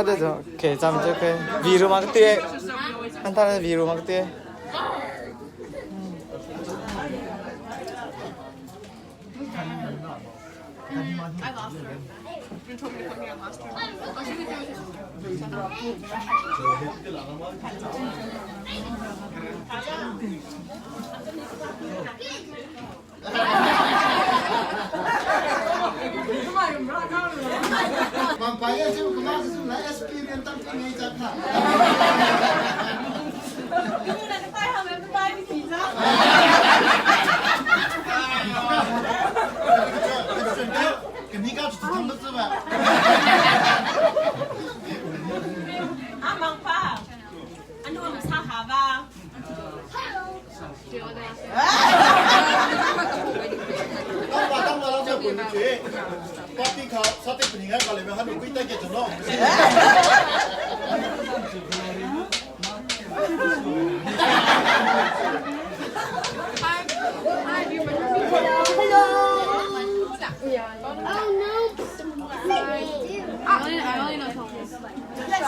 Okay, 咱们就可以 V 入嘛个对，看他的 V 入嘛个对。 I lost her. You told me to come here and lost her. Oh, she could do it.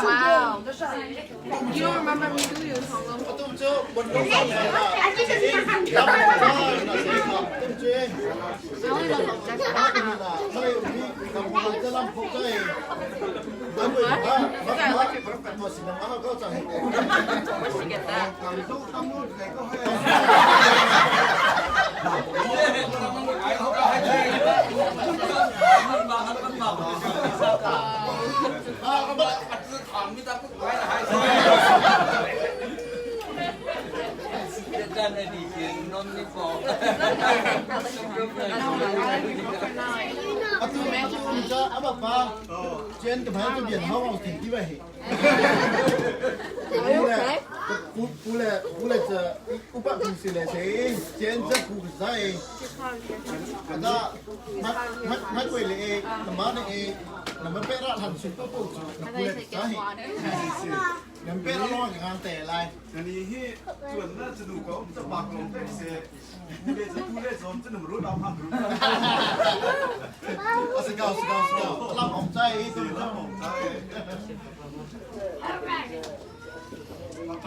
Wow. You don't remember me, do you, Tongo? I only know Where'd she get that?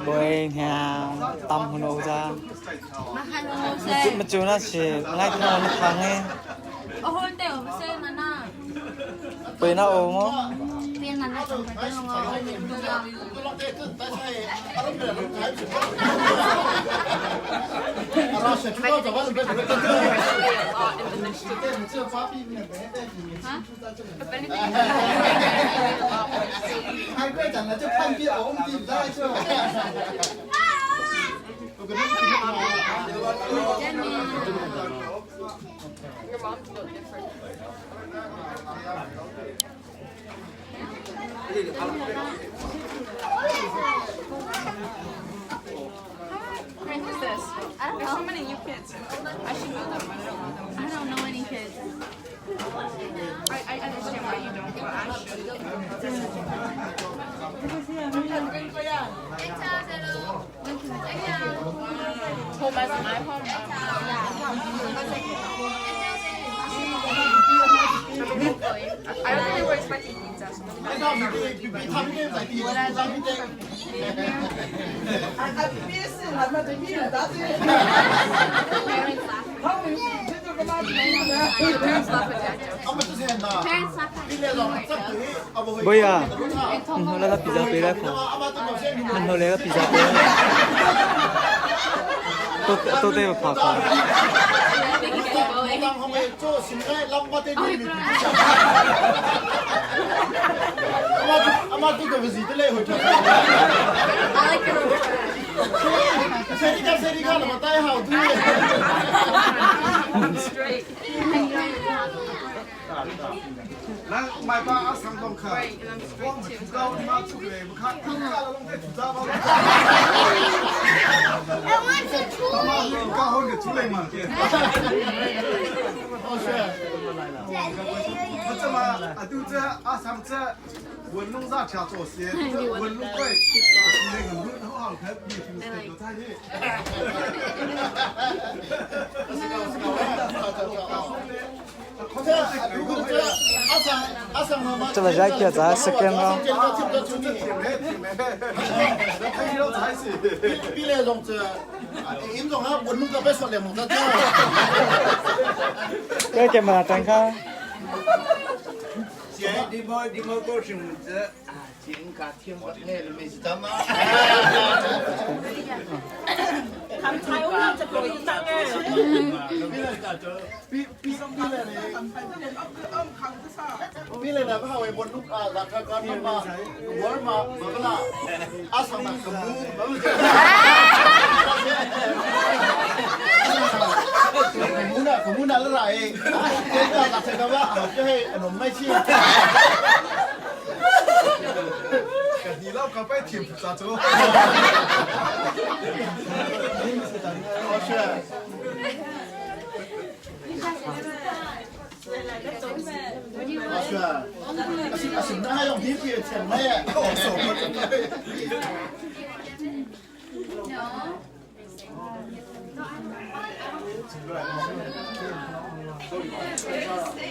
没听，当不了噻。么就那些，来看我们看的。背那欧么？ Wait, who's this? I don't know. There's so many new kids. I should know them, but I don't know them. I don't know any kids. I, I understand why you don't, but I should. Home as my home. I don't think they were expecting pizza. So parents laugh at dad jokes. Parents laugh at 不呀，嗯，那个比较背来看，嗯，那个比较背，都都得有夸夸。 I like your I'm straight. Right, and I'm straight too. I want a toy. 这个热气在时间咯。cái cái mà chẳng khác.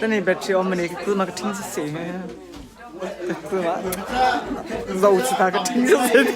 等你别吃，我们那个芝麻个挺子碎，芝麻，肉质那个挺子碎的。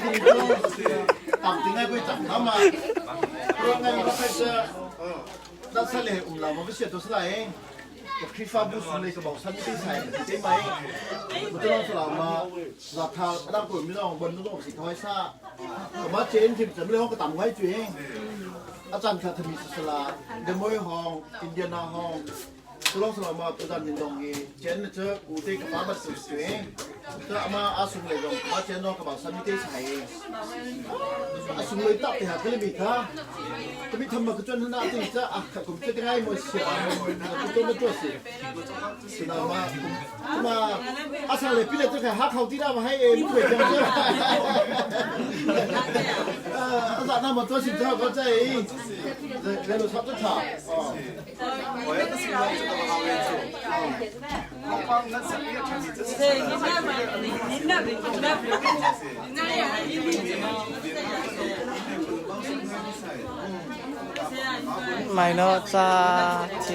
买了炸天。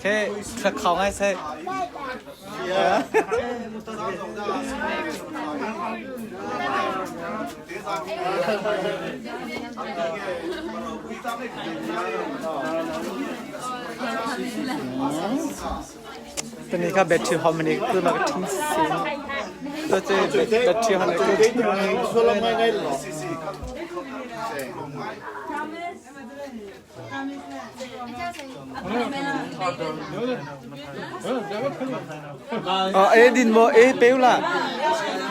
thế thật không ai xe ตอนนี้ก็แบตเตอรี่หอมนี่คือมันก็ทิ้งเสียตัวเจ๊แบตเตอรี่หอมนี่คือ อ๋อเอดินโมเอเปวล่ะ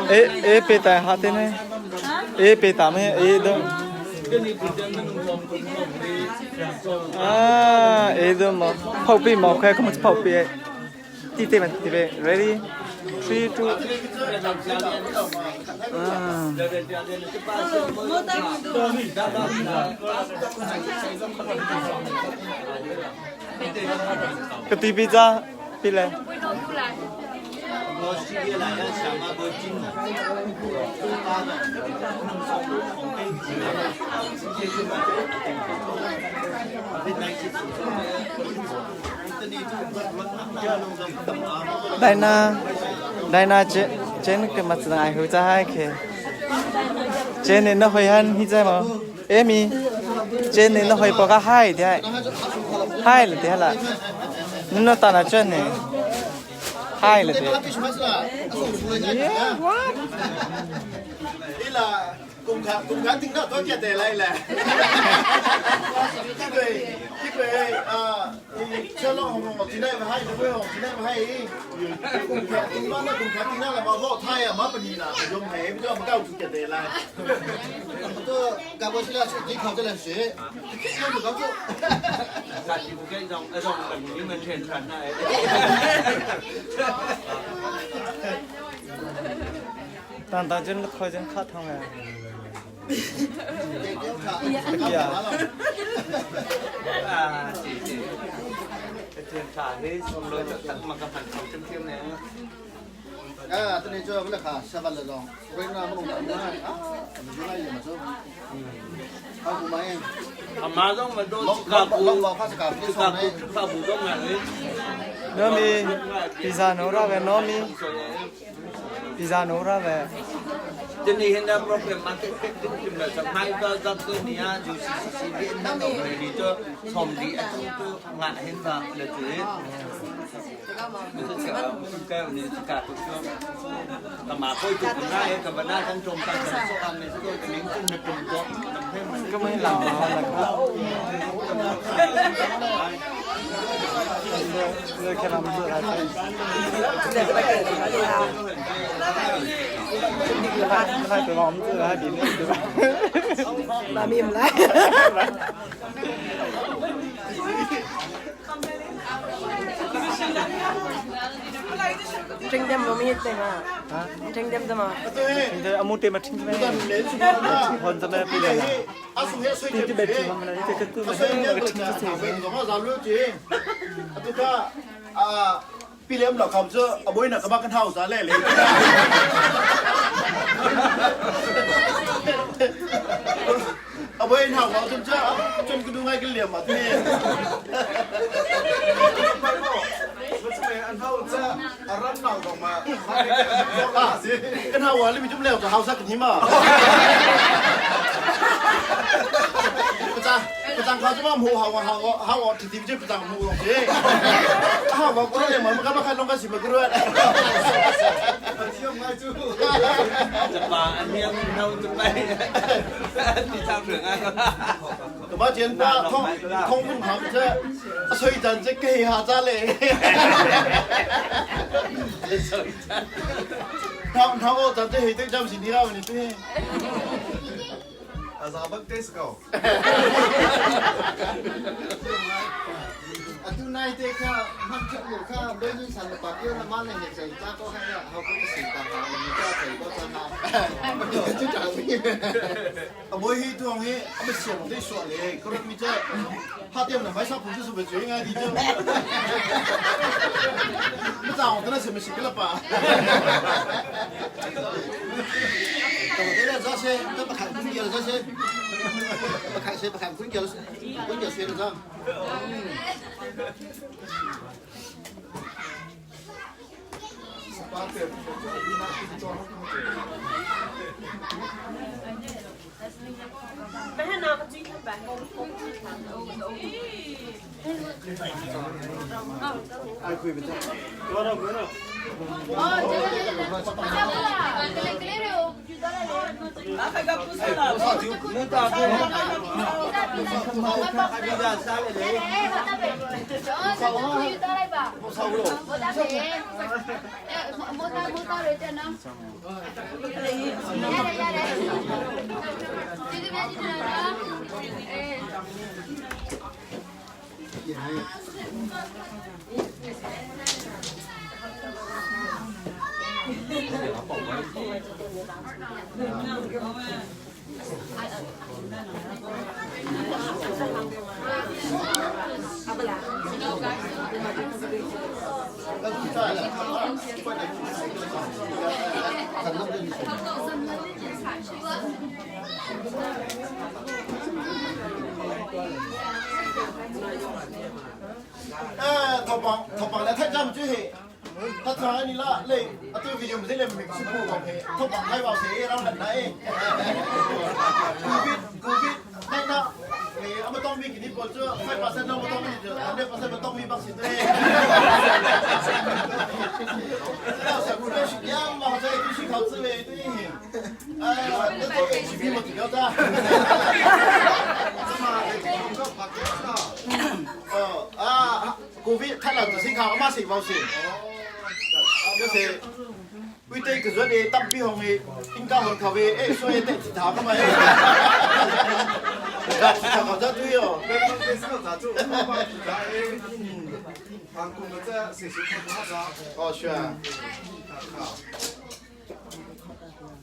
เอเอเปตายฮาเตเนเอเปตามเอดอ่าเอดมဖောက်ပြီးမော်ခွဲကမဖောက်ပြီးတိတိမတိပဲ ready 3 2အာကတိပိဇာပြီလေ ဒိုင်နာဒိုင်နာကျကျန်ကမစနာဟူဇာဟိုင်ခေကျန်နေနဟွေဟန်ဟိဇာမအေမီကျန်နေနဟွေပကဟိုင်တဲ့ဟိုင်လေတဲ့လားနနတနာကျန်နေဟိုင်လေတဲ့ Yeah what တန်တန်ကျန်ခေါ်ကျန်ခါထောင်းရပြ Ah, tani chu bale kha saval le long. Rena mo na na. Ah, mi la ye ma chu. Ha ku mai. 阿妈拢嘛都自家顾，自家顾自家顾拢啊嘞。 No mi pizza no ra ve no mi pizza no ra ve. 今年现在 problem 嘛，这这这这么上海个个个年啊，就是是是那个你就从你一种都压现在来做。你是讲，你是讲不说，干嘛可以做那个，干嘛那种中间做啊，你做明星的动作， ก็ไม่หลังแล้วก็เลยแค่ทำเพื่ออะไรไม่ไปมองเพื่อให้ดีนี่对吧？ มามีมแล้ว Trinh đem mà mi tên à? Trinh đem mà. 你这阿木对嘛听没？混怎么比来了？ 阿叔也水 你这边听嘛？你这个歌嘛，那个听就听。 啊，对个啊，พี่เลี้ยมหลอกคำเชื่อเอาไว้น่ะก็บ้ากันเท่าซะเลยเลยเอาไว้เท่าเขาจนเชื่อจนกูดูไงกันเหลี่ยมอ่ะที่นี่กันเท่าอ่ะรีบจุ่มเร็วจะเฮาสักนี้มาประจานประจานเขาจะว่ามูเฮาเฮาเฮาทีทีจะประจานมูหรอกสิเฮาบอกว่าเนี่ยมันก็ไม่ค่อยลงกันสิมันก็ด้วย จะมาอันนี้มันเอาจะไปที่ทำถึงอ่ะ 咁啊，见他通通唔行啫，水阵只记下咋咧？通通我阵只气的暂时你啦，你对。 อาซาบักเตสเกา 啊，都那啲卡，乜出路卡，每年神白表啦，妈你系就揸嗰間啦，後嗰時但下，唔揸就嗰陣啦，就就咩？啊，我去當去，啊，咪上啲雪嚟，嗰啲咪即係，黑店嚟買衫褲就是咪最啱啲啫？乜就我等下食咪食嘅啦吧？咁我哋这些都不看空调这些，不看谁不看空调，空调谁了这？ ไม่ให้น้องจี้ทำแบบ 哎，淘宝淘宝来太咱们最黑，他传你啦，嘞，啊对，video 唔知你唔明是不讲黑，淘宝太保谁让人来？กูบิดกูบิดไม่นะเลยเอามาต้องมีกี่นี่ปวดเจ้าไฟเปอร์เซ็นต์เราต้องมีเจ้าอันนี้เปอร์เซ็นต์มันต้องมีบางสิ่งด้วยเรา想กูได้สิยามมาใจกูสิเขาซื้อเลยด้วย哎，那做 H P 嘛，比较大。哦啊，股票看了仔细看，阿妈是冇事。就是为对佢说你当比方的，应该很靠边，哎，所以对其他个嘛，其他个才对哦。哦，是啊。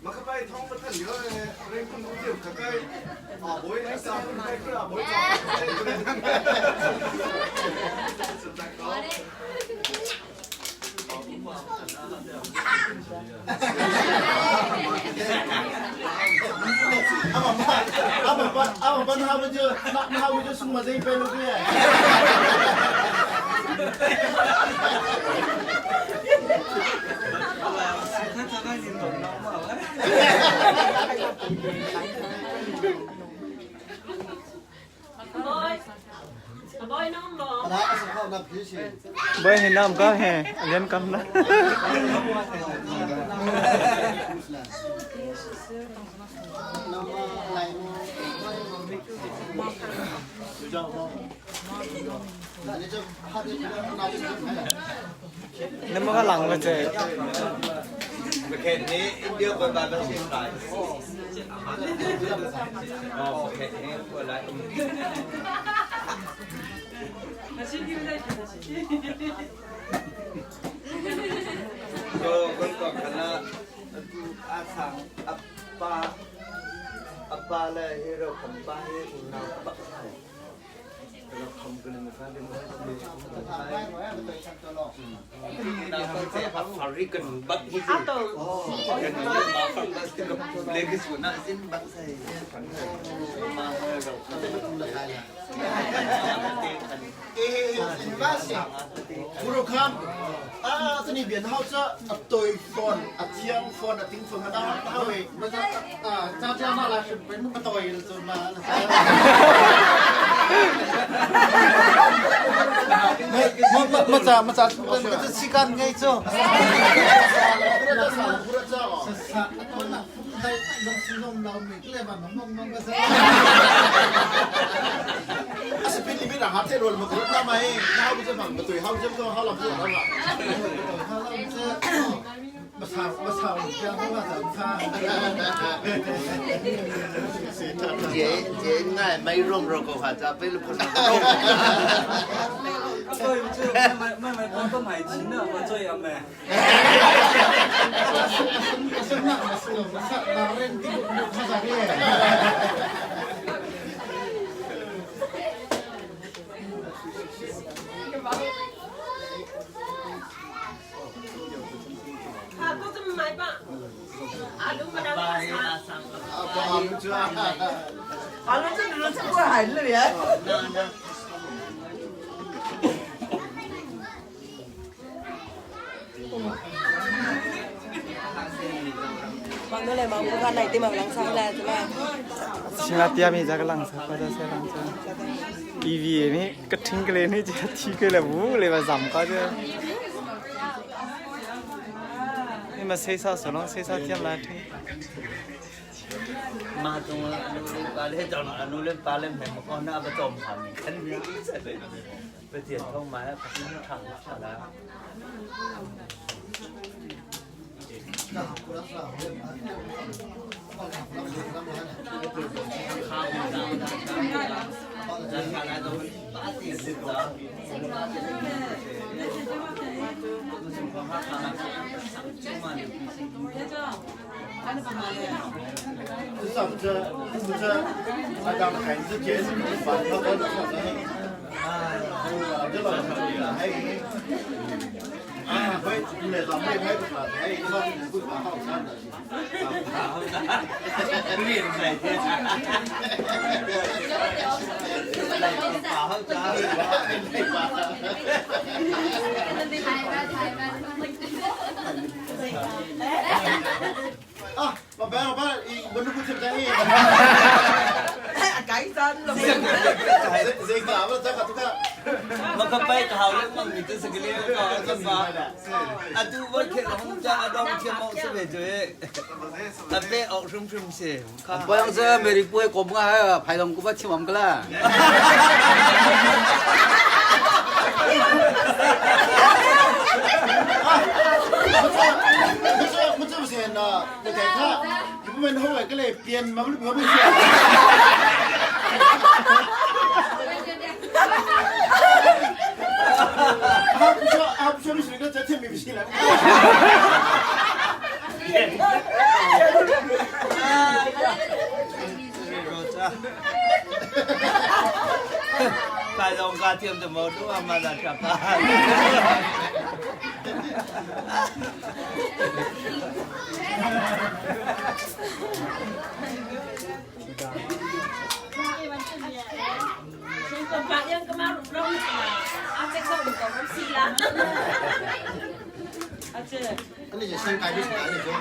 มาเข้าไปท้องมันทันเยอะเลยเร่งคุณเดี๋ยวใกล้อ่าบอยไอ้สาวคนใกล้ก็อ่าบอยจอดสุดท้ายก็ Hao ban hao bu na hao bu sung ma zei pe lu ke. Boy he nam ka he alian kam na. Na ma ka lang la che. ประเทศนี้อินเดียคนบาประเทศไทยอ๋อประเทศนี้คนละก็คนก็คณะอาสังอัปปาอัปปาเลยให้เราคำปาให้คุณเราปักใส่เราคำกันเลยนะครับเดี๋ยวมันบักฮิสุกันมาฟังบักเลกิสุนะสินบักใส่มาเรา Guru kham a tani bian hao cha a toi phone a thiang phone a ting phone na hao we 啊，张家那来是本不对了，就嘛。 Ma cha ma cha ma cha sikan ngai cho. Asipin libi ra hat rol ma group na mai na hao cha bang ma toi hao cha hao lam cha la. มาสาวมาสาวเจ้ามาสาวข้า 姐姐爱没用肉个话，咋被了不能用？对，这买买买买都买钱了，我做有咩？ ซึ่งนั่งมาสนุกมาสักมาเล่นที่บุกมาจากนี่ Bang đó là mong con này tìm bằng lăng sang là thế mà. Singa tia mi jaga lang sa pa sa lang sa. EV ni ka thing kle ni ja thi ke le bu le ba zam ka ja. Ni ma sei sa so long sei sa tiam la thing. มาตรงอนุเลปาเลจอนอนุเลปาเลแม่มก็น่าประจมผ่านกันนี้ใช่เลยไปเจียนท่องมาแล้วพัฒนาทางแล้ว 这这这这，啊，咱们孩子解释不完，他他他他，啊，这老师了，还啊，会来咱们会不嘛？还他不把好看的。 เรียนไหนเข้าใจ 啊，老板老板，你我都不听见你。 Cái dân là 谁谁搞不？这个这个。 มันก็ไปเขาเรื่องมันมีตัวสกิลก็ก็มาอะดูว่าเขียนของจ้าดองเขียนมองสเปจเอะเป้ออกชุ่มชุ่มเสีย 不用这美丽不会过不还排龙古巴吃完个啦。 啊，我这我这不是呢，我在看，你不问后来个来编嘛，不不不是。啊，不说啊，不说你是个这天没不行了。 ตายลงกาเทียมจะมองดูว่ามาจากกา Anh này sang cái biết cái này chứ.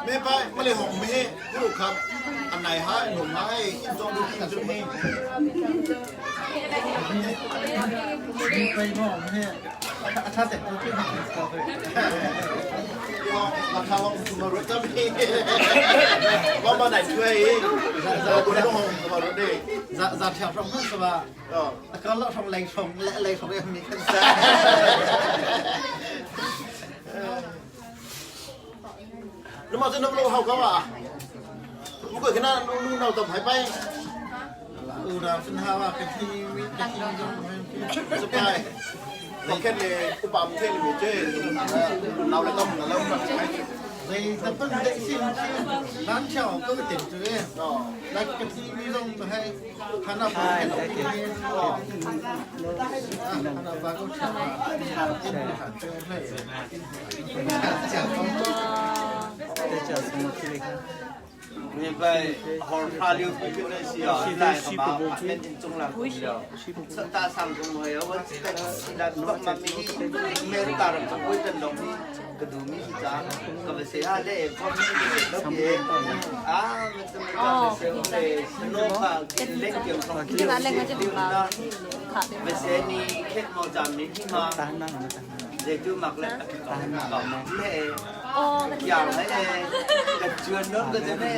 ไม่ไปไม่เลยหงไม่ให้ลูกครับอันไหนให้หนุ่มให้กินจองดูกินจุดนี้ ไปมองเนี่ยถ้าเสร็จก็ขึ้นมา ราคาลองมารถจะมีว่ามาไหนช่วยเราคุณต้องมารถดิ จะแถวตรงนั้นสว่าก็เลาะตรงแรงชงและแรงชงยังมีกันซ่า แล้วมาจะน้ำลงเขาก็ว่ามึงเกิดขึ้นนั่นนู่นเราจะหายไป อูราสินฮาวากันที่วิกันที่ยง สบายเราแค่เลยอุปามเทศเลยเจ้เราเลยต้องเราต้องไป เลยแต่เพิ่งได้สิ้นร้านเช่าก็ติดจุดแล้วกันที่วิลงมาให้ฮานาบากันที่ฮานาบาก็ใช่ 你被好怕溜不就那些啊，来他妈那天中了不了，这大上中会我记得那不嘛咪没大人总会等龙咪，个杜咪是咋？个不是啊嘞，我咪都别啊，么怎么讲是嘞？是诺卡เล็กเกี่ยวกับ ที่ร้านเล็กมันจะมีมาค่ะ ไม่เสนี่แค่มองจำนี่ที่มาเดี๋ยวดูมักเล็กเล่ โอ้ อย่างไรกับชวนน้องก็จะไม่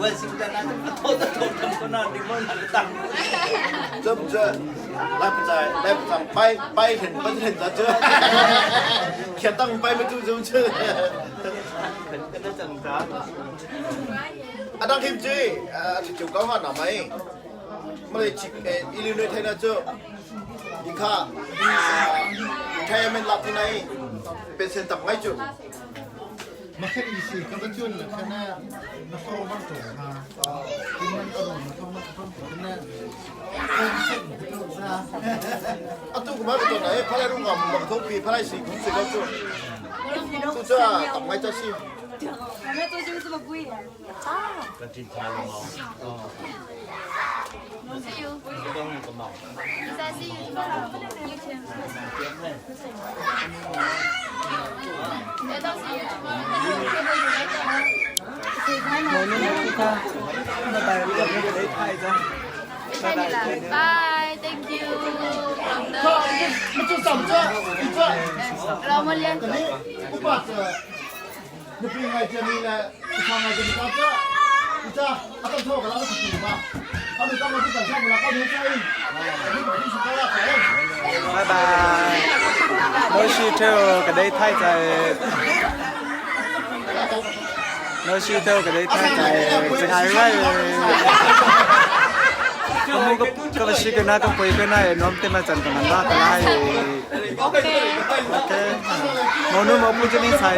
ว่าสิ่งนั้นโทษโทษทำก็นอนดีมันหันตัง 这不这，来不在，来不在，摆摆很摆很在这，看当摆不住就这。 ก็จะจังจ้า 啊，当天子，啊，就讲话那没，没得去，诶，一流的睇那这，你看，睇下面拉进来，变成怎么就？ มาแค่อีสี่ก็ต้องจุนแค่นั้นมาโซ่บ้างตัวมากินมันอร่อยมาโซ่มันต้องตัวแน่เป็นเส้นตัวซะ 啊，都个买不到来，拍来拢个木头皮，拍来是公司个做，做这怎么这是？那做就是这么贵啊！See you. See you tomorrow. You too. Yeah, see you tomorrow. Bye. Thank you. From the 没做什么这，你这。 Romulan. 你我把这，你不应该这里呢，你看看这里搞这，你这，阿当初我给他们去嘛，他们刚刚去涨价不啦，高点生意，你不是高了钱。 拜拜。我是跳个你太在，我是跳个你太在，只系喂。ก็มุก็ก็ชิกันนะก็คุยกันนะน้องเต็มมาจันกันนะกันนะโอเคโมนุโมพูจะไม่ใส่